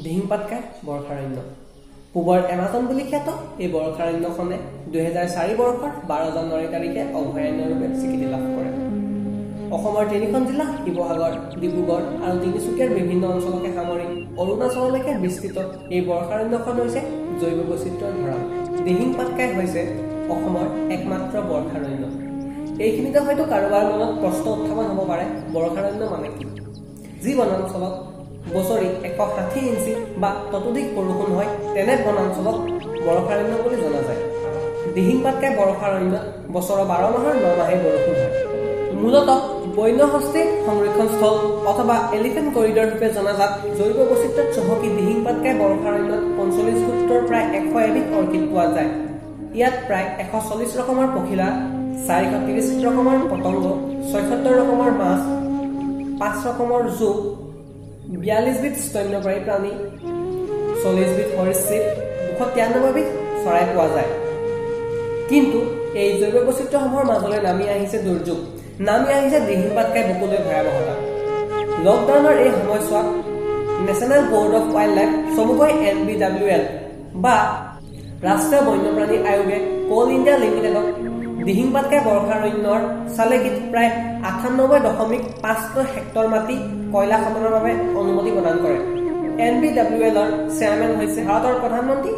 দিহিং পাটকাই বৰ্ষাৰণ্য। পূবৰ এমাজন বুলি খ্যাত এই বৰ্ষাৰণ্যখনে 2004 বৰ্ষৰ 12 জানুৱাৰী তাৰিখে অভয়াৰণ্যৰূপে স্বীকৃতি লাভ কৰে। অসমৰ তিনিখন জিলা শিৱসাগৰ, ডিব্ৰুগড় আৰু তিনিচুকীয়াৰ বিভিন্ন অঞ্চলকে সামৰি অৰুণাচললৈকে বিস্তৃত এই বৰ্ষাৰণ্যখন হৈছে জৈৱ বৈচিত্ৰ্যৰ ভঁৰাল। দিহিং পাটকাই হৈছে অসমৰ একমাত্ৰ বৰ্ষাৰণ্য। এইখিনিতে হয়তো কাৰোবাৰ মনত প্ৰশ্ন উত্থাপন হ'ব পাৰে, বৰ্ষাৰণ্য মানে কি? যি বনাঞ্চলত বছৰি 160 ইঞ্চি বা ততোধিক বৰষুণ হয় তেনে বনাঞ্চলক বৰ্ষাৰণ্য বুলি জনা যায়। দিহিং পাটকাই বৰ্ষাৰণ্যত বছৰৰ 12 মাহৰ 9 মাহেই বৰষুণ হয়। মূলতঃ বন্যহস্তী সংৰক্ষণ স্থল অথবা এলিফেণ্ট কৰিডৰ ৰূপে জনাজাত জৈৱ বৈচিত্ৰ্যত চহকী দিহিং পাটকাই বৰ্ষাৰণ্যত 45 গোত্ৰৰ প্ৰায় 101বিধ অৰ্কিড পোৱা যায়। ইয়াত প্ৰায় 140 ৰকমৰ পখিলা, 430 ৰকমৰ পতংগ, 76 ৰকমৰ মাছ, 5 ৰকমৰ জোক, 42বিধ স্তন্যপায়ী প্ৰাণী, 40বিধ সৰীসৃপ, 293বিধ চৰাই পোৱা যায়। কিন্তু এই জৈৱ বৈচিত্ৰ্যসমূহৰ মাজলৈ নামি আহিছে দুৰ্যোগ, নামি আহিছে দিহিং পাটকাই বুকুলৈ ভয়াৱহতা। লকডাউনৰ এই সময়ছোৱাত national board of wild life চমুকৈ NBWL বা ৰাষ্ট্ৰীয় বন্যপ্ৰাণী আয়োগে কোল ইণ্ডিয়া লিমিটেডক দিহিং পাটকাই বৰ্ষাৰণ্যৰ চালেকিত প্ৰায় 98.5 হেক্টৰ মাটি কয়লা খননৰ বাবে অনুমতি প্ৰদান কৰে। NBWLৰ চেয়াৰমেন হৈছে ভাৰতৰ প্ৰধানমন্ত্ৰী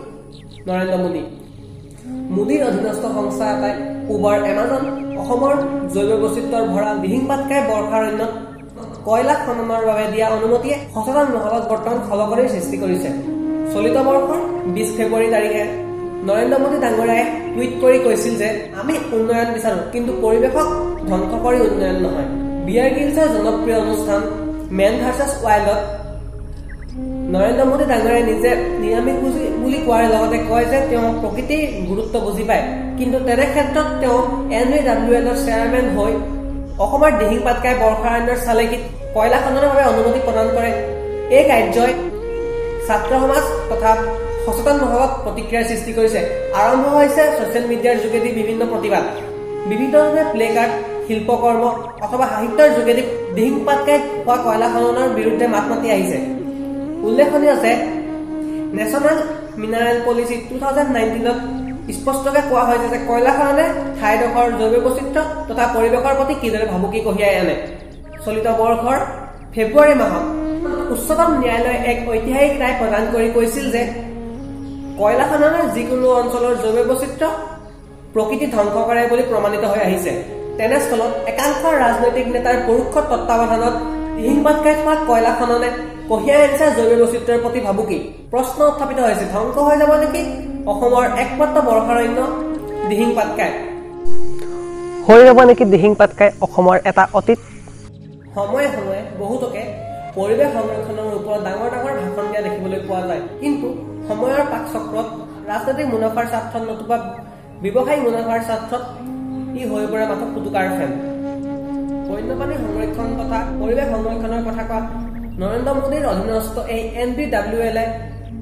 নৰেন্দ্ৰ মোদী। মোদীৰ অধীনস্থ সংস্থা এটাই পূবৰ এমাজন অসমৰ জৈৱ বৈচিত্ৰ্যৰ ভঁৰাল দিহিং পাটকাই বৰ্ষাৰণ্যত কয়লা খননৰ বাবে দিয়া অনুমতিয়ে সচেতন মহলত বৰ্তমান খলকনিৰ সৃষ্টি কৰিছে। চলিত বৰ্ষৰ 20 ফেব্ৰুৱাৰী তাৰিখে নৰেন্দ্ৰ মোদী ডাঙৰীয়াই টুইট কৰি কৈছিল যে আমি উন্নয়ন বিচাৰো, কিন্তু পৰিৱেশক ধ্বংস কৰি উন্নয়ন নহয়। বিয়াৰ গিলছৰ জনপ্ৰিয় অনুষ্ঠান মেন ভাৰ্চাছ ৱাইল্ডত নৰেন্দ্ৰ মোদী ডাঙৰীয়াই নিজে নিৰামিষ বুলি কোৱাৰ লগতে কয় যে তেওঁ প্ৰকৃতিৰ গুৰুত্ব বুজি পায়, কিন্তু তেনে ক্ষেত্ৰত তেওঁ NBWLৰ চেয়াৰমেন হৈ অসমৰ দিহিং পাটকাই বৰ্ষাৰণ্যৰ চালেকিত কয়লা খননৰ বাবে অনুমতি প্ৰদান কৰে। এই কাৰ্যই ছাত্ৰ সমাজ তথা সচেতন মহলত প্ৰতিক্ৰিয়াৰ সৃষ্টি কৰিছে। আৰম্ভ হৈছে ছ'চিয়েল মিডিয়াৰ যোগেদি বিভিন্ন প্ৰতিবাদ, বিভিন্ন ধৰণে প্লে কাৰ্ড, শিল্পকৰ্ম অথবা সাহিত্যৰ যোগেদি দিহিং পাটকাইত হোৱা কয়লা খননৰ বিৰুদ্ধে মাত মাতি আহিছে। উল্লেখনীয় যে নেশ্যনেল মিনাৰেল পলিচি 2019ত স্পষ্টকৈ কোৱা হৈছে যে কয়লা খননে ঠাইডোখৰ জৈৱ বৈচিত্ৰ্য তথা পৰিৱেশৰ প্ৰতি কিদৰে ভাবুকি কঢ়িয়াই আনে। চলিত বৰ্ষৰ ফেব্ৰুৱাৰী মাহত উচ্চতম ন্যায়ালয়ে এক ঐতিহাসিক ৰায় প্ৰদান কৰি কৈছিল যে কয়লা খননে যিকোনো অঞ্চলৰ জৈৱ বৈচিত্ৰ্য প্ৰকৃতি ধ্বংস কৰে বুলি প্ৰমাণিত হৈ আহিছে। তেনেস্থলত একাংশ ৰাজনৈতিক নেতাৰ পৰোক্ষ তত্বাৱধানত দিহিং পাটকাইত হোৱা কয়লা খননে কঢ়িয়াই আনিছে জৈৱ বৈচিত্ৰ্যৰ প্ৰতি ভাবুকি। প্ৰশ্ন উত্থাপিত হৈছে, ধ্বংস হৈ যাব নেকি অসমৰ একমাত্ৰ বৰ্ষাৰণ্য দিহিং পাটকাই? হৈ ৰ'ব নেকি দিহিং পাটকাই অসমৰ এটা অতীত? সময়ে সময়ে বহুতকে পৰিৱেশ সংৰক্ষণৰ ওপৰত ডাঙৰ ডাঙৰ ভাষণ দিয়া দেখিবলৈ পোৱা যায়, কিন্তু সময়ৰ পাকচক্ৰত ৰাজনৈতিক মুনাফাৰ স্বাৰ্থত নতুবা ব্যৱসায়িক মুনাফাৰ স্বাৰ্থত ই হৈ পৰে মাথো ফুটুকাৰ ফেন। বন্যপ্ৰাণী সংৰক্ষণ তথা পৰিৱেশ সংৰক্ষণৰ কথা কোৱা নৰেন্দ্ৰ মোদীৰ অধীনস্থ এই NBWLে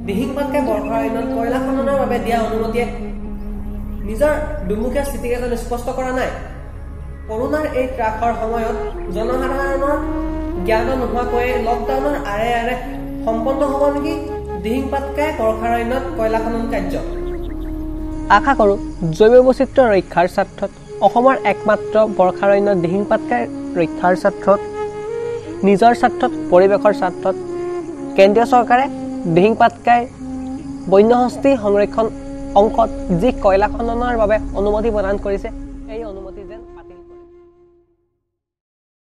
দিহিং পাটকাই বৰ্ষাৰণ্যত কয়লা খননৰ বাবে দিয়া অনুমতিয়ে নিজৰ দুমুখীয়া স্থিতিকে যেন স্পষ্ট কৰা নাই। কৰোণাৰ এই ত্ৰাসৰ সময়ত জনসাধাৰণৰ জ্ঞান নোহোৱাকৈয়ে লকডাউনৰ আঁৰে আঁৰে সম্পন্ন হ'ব নেকি দিহিং পাটকাই বৰ্ষাৰণ্যত কয়লা খনন কাৰ্য? আশা কৰোঁ জৈৱ বৈচিত্ৰ্য ৰক্ষাৰ স্বাৰ্থত, অসমৰ একমাত্ৰ বৰ্ষাৰণ্য দিহিং পাটকাই ৰক্ষাৰ স্বাৰ্থত, নিজৰ স্বাৰ্থত, পৰিৱেশৰ স্বাৰ্থত কেন্দ্ৰীয় চৰকাৰে দিহিং পাটকাই বন্যহস্তী সংৰক্ষণ অংশত যি কয়লা খননৰ বাবে অনুমতি প্ৰদান কৰিছে, এই অনুমতি